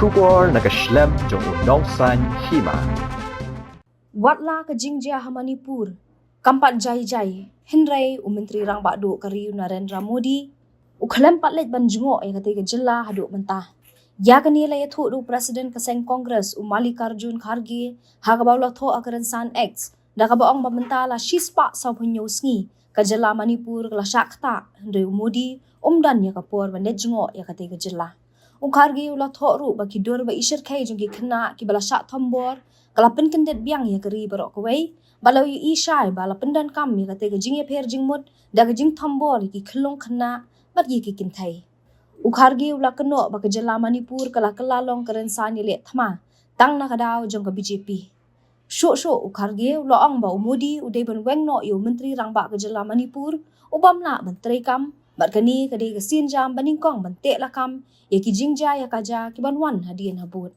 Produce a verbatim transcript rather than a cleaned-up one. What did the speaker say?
Khubor na ka shlem jong u Nongsaiñ Hima. Wat la ka jingjia ha Manipur kam pat jai jai, hynrei u Myntri Rangbah Duh ka ri u Narendra Modi u khlem pat leit ban jngoh ïa katei ka jylla haduh mynta. Ïa kane la ïathuh da u President ka seng Congress u Mallikarjun Kharge ha kaba u la thoh ha ka rynsan X, da kaba ong ba mynta la shispah sawphew hynñiew sngi ka jylla Manipur ka la shah ktah, hynrei u Modi um don ïa ka por ban leit jngoh ïa katei ka jylla. U Kharge u la thoh ruh ba ki dur ba i shyrkhei jong ki khynnah kiba la shah thombor ka la pynkyndit biang ïa ka ri baroh kawei, bad la u ïohi shai ba la pyndonkam ïa katei ka jingïapher jingmut da ka jingthombor ïa ki khyllung khynnah bad ïa ki kynthei. U Kharge u la kynnoh ba ka jylla Manipur ka la kylla long ka rynsan ïaleh thma tang na ka daw jong ka B J P. Shuh shuh u Kharge u la ong ba u Modi u dei ban weng noh ïa u Myntri Rangbah ka jylla Manipur u bym lah ban treikam, bad kane ka dei ka sienjam ba nyngkong ban teh lakam ïa ki jingjia ïa ka jia ki ban wan hadien habud.